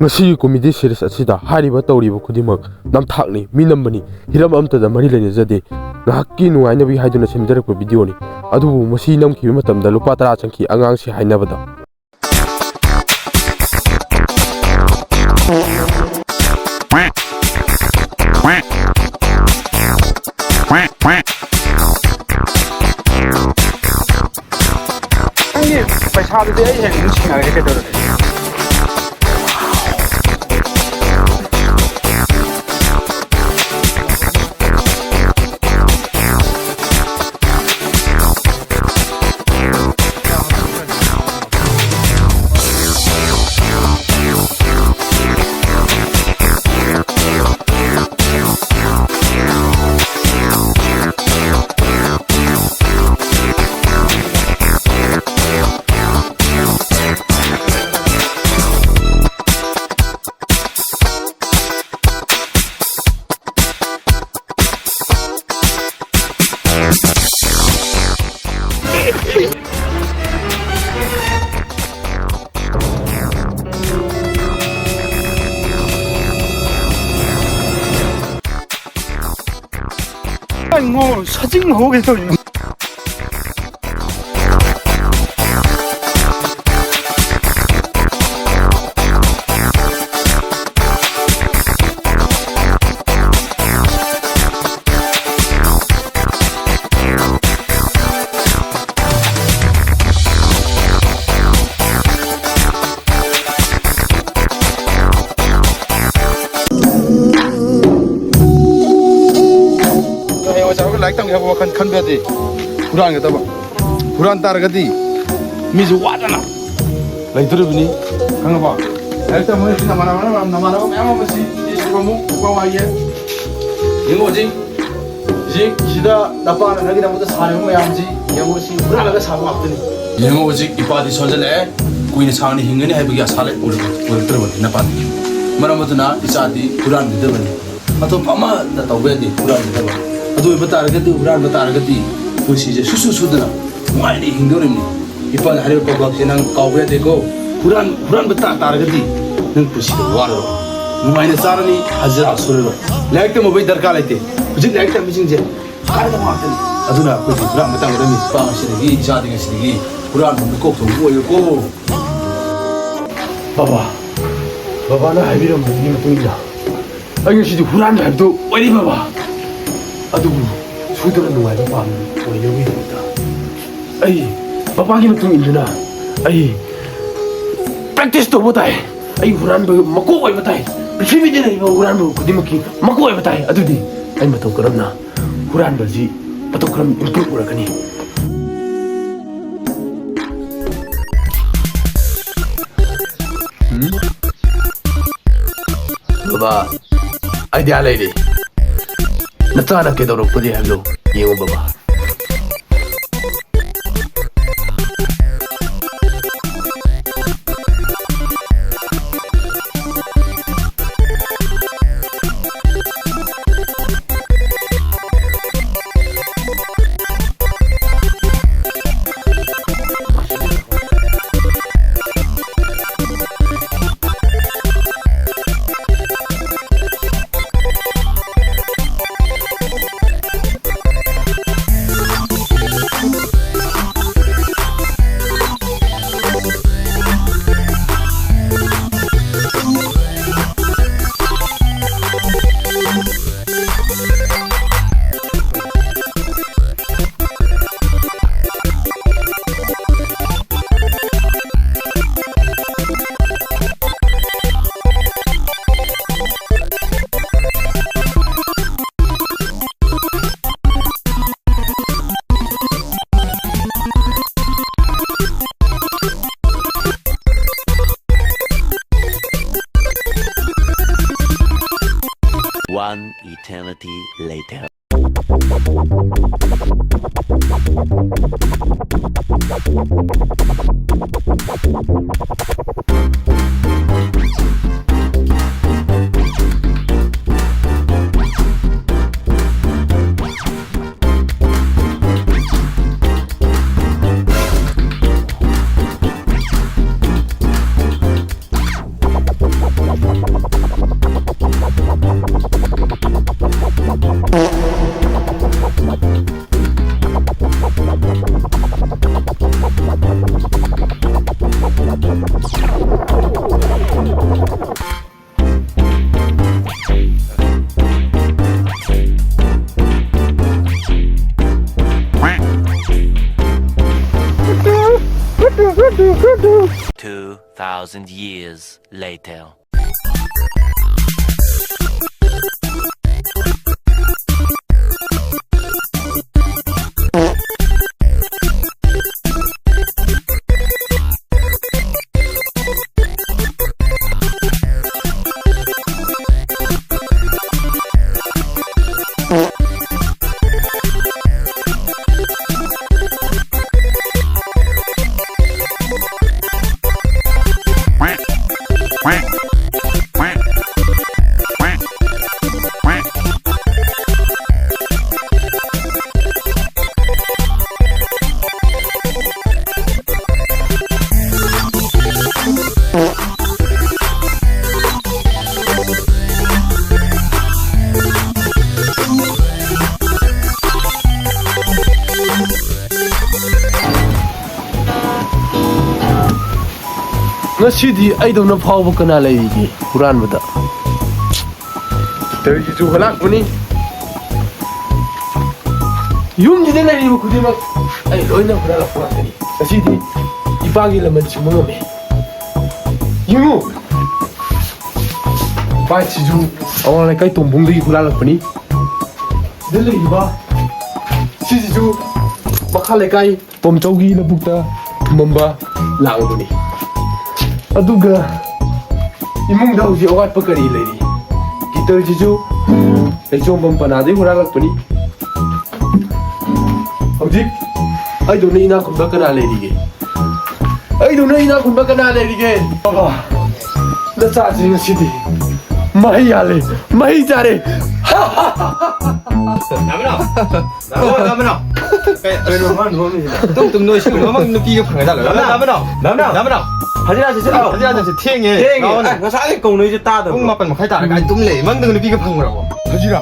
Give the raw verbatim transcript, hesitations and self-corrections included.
ꯉꯁꯤꯒꯤ comedy series ꯑꯁꯤꯗ ꯍꯥꯏꯔꯤꯕ ꯇꯧꯔꯤꯕ ꯈꯨꯗꯤꯡꯃꯛ ꯅꯝꯊꯥꯛꯅꯤ, ꯃꯤ ꯅꯝꯕꯅꯤ, ꯍꯤꯔꯝ ꯑꯃꯠꯇꯗ ꯃꯔꯤ ꯂꯩꯅꯖꯗꯦ꯫ ꯉꯥꯏꯍꯥꯛꯀꯤ ꯅꯨꯡꯉꯥꯏꯅꯕꯤ ꯍꯥꯏꯗꯨꯅ ꯁꯦꯝꯖꯔꯛꯄ video ꯅꯤ꯫ ꯑꯗꯨꯕꯨ ꯃꯁꯤ ꯅꯝꯈꯤꯕ ꯃꯇꯝꯗ ꯂꯨꯄꯥ ꯇꯔꯥ ꯆꯪꯈꯤ, ꯑꯉꯥꯡꯁꯤ ꯍꯥꯏꯅꯕꯗ꯫ ꯅꯪꯒꯤ ꯄꯩꯁꯥꯗꯨꯗꯤ ꯑꯩ ꯍꯦꯟꯅ ꯑꯗꯨꯝ ꯁꯤꯟꯅꯔꯒꯦ, ꯀꯩꯗꯧꯔꯒꯦ? ꯉꯣ, ꯁꯖꯤꯡ ꯍꯧꯒꯦ ꯇꯧꯔꯤꯅꯣ꯫ ꯍꯌꯦꯡꯋꯥꯏ ꯆꯥꯎꯔꯒ ꯂꯥꯏꯔꯤꯛ ꯇꯝꯒꯦ ꯍꯥꯏꯕ ꯋꯥꯈꯜ ꯈꯟꯕ ꯌꯥꯗꯦ꯫ ꯍꯨꯔꯥꯟꯒꯗꯕ꯫ ꯍꯨꯔꯥꯟ ꯇꯥꯔꯒꯗꯤ ꯃꯤꯁꯨ ꯋꯥꯗꯅ ꯂꯩꯗꯣꯔꯤꯕꯅꯤ꯫ ꯈꯪꯉꯕꯣ? ꯂꯥꯏꯔꯤꯛ ꯇꯝꯕ ꯍꯧꯖꯤꯛ ꯅꯃꯥꯟꯅꯕ, ꯅꯃꯥꯟꯅꯕ ꯃꯌꯥꯝ ꯑꯃ ꯁꯤ ꯁꯤꯔꯝꯃꯨ꯫ ꯎꯄꯥ ꯋꯥꯏꯌꯦ꯫ ꯌꯦꯡꯉꯣ ꯍꯧꯖꯤꯛ꯫ ꯍꯧꯖꯤꯛ ꯁꯤꯗ ꯅꯄꯥꯅ ꯅꯪꯒꯤꯗꯃꯛꯇ ꯁꯥꯔꯤꯕ ꯃꯌꯥꯝꯁꯤ ꯌꯦꯡꯉꯣ, ꯁꯤ ꯍꯨꯔꯥꯜꯂꯒ ꯁꯥꯕ ꯉꯥꯛꯇꯅꯤ꯫ ꯌꯦꯡꯉꯣ ꯍꯧꯖꯤꯛ ꯏꯄꯥꯗꯤ ꯁꯣꯟꯖꯜꯂꯛꯑꯦ꯫ ꯀꯨꯏꯅ ꯁꯥꯡꯅ ꯍꯤꯡꯒꯅꯤ ꯍꯥꯏꯕꯒꯤ ꯑꯁꯥ ꯂꯩ ꯑꯣꯏꯔꯛ-, ꯑꯣꯏꯔꯛꯇ꯭ꯔꯕꯅꯤ ꯅꯄꯥꯗꯤ꯫ ꯃꯔꯝ ꯑꯗꯨꯅ ꯏꯆꯥꯗꯤ ꯍꯨꯔꯥꯟꯕꯤꯗꯕꯅꯤ꯫ ꯑꯇꯣꯞꯄ ꯑꯃꯠꯇ ꯇꯧꯕ ꯌꯥꯗꯦ ꯍꯨꯔꯥꯟꯕꯤꯗꯕ꯫ ꯑꯗꯨ ꯑꯣꯏꯕ ꯇꯥꯔꯒꯗꯤ, ꯍꯨꯔꯥꯟꯕ ꯇꯥꯔꯒꯗꯤ ꯄꯨꯟꯁꯤꯁꯦ ꯁꯨꯁꯨ ꯁꯨꯗꯅ ꯅꯨꯡꯉꯥꯏꯅ ꯍꯤꯡꯗꯧꯔꯤꯕꯅꯤ꯫ ꯏꯄꯥꯅ ꯍꯥꯏꯔꯤꯕ ꯄꯥꯎꯇꯥꯛꯁꯦ ꯅꯪ ꯀꯥꯎꯕ ꯌꯥꯗꯦꯀꯣ꯫ ꯍꯨꯔꯥꯟ-, ꯍꯨꯔꯥꯟꯕ ꯇꯥ-, ꯇꯥꯔꯒꯗꯤ ꯅꯪ ꯄꯨꯟꯁꯤꯗ ꯋꯥꯔꯔꯣꯏ꯫ ꯅꯨꯡꯉꯥꯏꯅ ꯆꯥꯔꯅꯤ, ꯍꯖꯤꯔꯥ ꯁꯨꯔꯔꯣꯏ꯫ ꯂꯥꯏꯔꯤꯛ ꯇꯝꯃꯨꯕꯩ ꯗꯔꯀꯥꯔ ꯂꯩꯇꯦ꯫ ꯍꯧꯖꯤꯛ ꯂꯥꯏꯔꯤꯛ ꯇꯝꯃꯤꯁꯤꯡꯁꯦ ꯀꯥꯟꯅꯗꯕ ꯉꯥꯛꯇꯅꯤ꯫ ꯑꯗꯨꯅ ꯑꯩꯈꯣꯏꯗꯤ ꯍꯨꯔꯥꯟꯕ ꯇꯝꯒꯗꯕꯅꯤ꯫ ꯏꯄꯥ ꯉꯁꯤꯗꯒꯤ, ꯏꯆꯥꯗꯤ ꯉꯁꯤꯗꯒꯤ ꯍꯨꯔꯥꯟꯕ ꯃꯤꯀꯣꯛ ꯊꯣꯡꯕ ꯑꯣꯏꯔꯣꯏꯀꯣ꯫ ꯕꯕꯥ, ꯕꯕꯥꯅ ꯍꯥꯏꯕꯤꯔꯝꯕꯗꯨꯒꯤ ꯃꯇꯨꯡ ꯏꯟꯅ ꯑꯩ ꯉꯁꯤꯗꯤ ꯍꯨꯔꯥꯟꯕ ꯍꯥꯏꯕꯗꯨ ꯑꯣꯏꯔꯦ, ꯕꯕꯥ꯫ ꯑꯗꯨꯕꯨ ꯁꯨꯗꯅ ꯅꯨꯡꯉꯥꯏꯕ ꯄꯥꯝꯕ ꯑꯣꯏꯅꯕꯒꯤꯗꯃꯛꯇ ꯑꯩ ꯕꯕꯥꯒꯤ ꯃꯇꯨꯡ ꯏꯟꯗꯨꯅ ꯑꯩ practice ꯇꯧꯕ ꯇꯥꯏ꯫ ꯑꯩ ꯍꯨꯔꯥꯟꯕ ꯃꯀꯣꯛ ꯑꯣꯏꯕ ꯇꯥꯏ꯫ ꯄ꯭ꯔꯤꯊꯤꯕꯤꯗ ꯂꯩꯔꯤꯕ ꯍꯨꯔꯥꯟꯕ ꯈꯨꯗꯤꯡꯃꯛꯀꯤ ꯃꯀꯣꯛ ꯑꯣꯏꯕ ꯇꯥꯏ꯫ ꯑꯗꯨꯗꯤ ꯑꯩ ꯃꯇꯧ ꯀꯔꯝꯅ ꯍꯨꯔꯥꯟꯕꯁꯤ ꯃꯇꯧ ꯀꯔꯝ improve ꯑꯣꯏꯔꯛꯀꯅꯤ? ꯕꯕꯥ, idea ꯂꯩꯔꯦ꯫ ꯅꯆꯥꯅ ꯀꯩꯗꯧꯔꯛꯄꯅꯤ ꯍꯥꯏꯕꯗꯨ ꯌꯦꯡꯉꯨ, ꯕꯕꯥ꯫ One eternity later. Two thousand years later. ꯉꯁꯤꯗꯤ ꯑꯩꯗꯧꯅ ꯐꯥꯎꯕ ꯀꯅꯥ ꯂꯩꯔꯤꯒꯦ ꯍꯨꯔꯥꯟꯕꯗ? ꯇꯧꯔꯤꯁꯤꯁꯨ ꯍꯨꯔꯥꯟꯕꯅꯤ꯫ ꯌꯨꯝꯁꯤꯗ ꯂꯩꯔꯤꯕ ꯈꯨꯗꯤꯡꯃꯛ ꯑꯩ ꯂꯣꯏꯅ ꯍꯨꯔꯥꯜꯂꯛꯄ ꯉꯥꯛꯇꯅꯤ꯫ ꯉꯁꯤꯗꯤ ꯏꯄꯥꯒꯤ ꯂꯃꯟ ꯁꯤꯡꯕ ꯉꯝꯃꯦ꯫ ꯌꯦꯡꯉꯨ, ꯕꯥꯏꯛꯁꯤꯁꯨ ꯑꯋꯥꯡ ꯂꯩꯀꯥꯏ ꯇꯣꯝꯕꯨꯡꯗꯒꯤ ꯍꯨꯔꯥꯜꯂꯛꯄꯅꯤ꯫ ꯁꯤꯗ ꯂꯩꯔꯤꯕ ꯁꯤꯁꯤꯁꯨ ꯃꯈꯥ ꯂꯩꯀꯥꯏ ꯇꯣꯝꯆꯧꯒꯤ ꯂꯧꯕꯨꯛꯇ ꯊꯝꯃꯝꯕ ꯂꯥꯡꯗꯨꯅꯤ꯫ ꯑꯗꯨꯒ ꯏꯃꯨꯡꯗ ꯍꯧꯖꯤꯛ ꯑꯋꯥꯠꯄ ꯀꯔꯤ ꯂꯩꯔꯤ? ꯒꯤꯇꯔꯁꯤꯁꯨ ꯂꯩꯆꯣꯝꯕꯝ ꯄꯅꯥꯗꯩ ꯍꯨꯔꯥꯜꯂꯛꯄꯅꯤ꯫ ꯍꯧꯖꯤꯛ ꯑꯩꯗꯧꯅ ꯏꯅꯥꯛ ꯈꯨꯟꯕ ꯀꯅꯥ ꯂꯩꯔꯤꯒꯦ? ꯑꯩꯗꯧꯅ ꯏꯅꯥꯛ ꯈꯨꯟꯕ ꯀꯅꯥ ꯂꯩꯔꯤꯒꯦ? ꯕꯕꯥ, ꯅꯆꯥꯁꯤꯡ ꯑꯁꯤꯗꯤ ꯃꯍꯩ ꯌꯥꯜꯂꯦ, ꯃꯍꯩ ꯆꯥꯔꯦ꯫ ꯗꯥ ꯃꯅꯥꯎ! ꯗꯥ ꯃꯅꯥꯎ! ꯗꯥ ꯃꯅꯥꯎ! ꯀꯩ, ꯀꯩꯅꯣ ꯃꯥꯅ ꯅꯣꯛꯂꯤꯁꯤꯅ? ꯇꯨꯝ ꯇꯨꯝ ꯅꯣꯏ ꯁꯤꯒꯨꯝꯕ ꯑꯃ ꯅꯨꯄꯤꯒ ꯐꯪꯒꯗꯕ? ꯗꯥ ꯃꯅꯥꯎ! ꯗꯥ ꯃꯅꯥꯎ! ꯗꯥ ꯃꯅꯥꯎ! ꯍꯖꯤꯔꯥ ꯆꯠꯁꯤ ꯂꯥꯛꯑꯣ꯫ ꯍꯖꯤꯔꯥ ꯆꯠꯁꯤ, ꯊꯦꯡꯉꯦ꯫ ꯊꯦꯡꯉꯦ꯫ ꯂꯥꯛꯑꯣꯅꯦ꯫ ꯑꯁ, ꯉꯁꯥꯏꯗꯩ ꯀꯧꯅꯩꯁꯦ ꯇꯥꯗꯕ꯭ꯔꯣ? ꯄꯨꯡ ꯃꯥꯄꯟ ꯃꯈꯥꯏ ꯇꯥꯔꯀꯥꯟ ꯇꯨꯝ ꯂꯩ꯫ ꯃꯪꯗꯒ ꯅꯨꯄꯤꯒ ꯐꯪꯈ꯭ꯔꯕꯣ? ꯍꯖꯤꯔꯥ꯫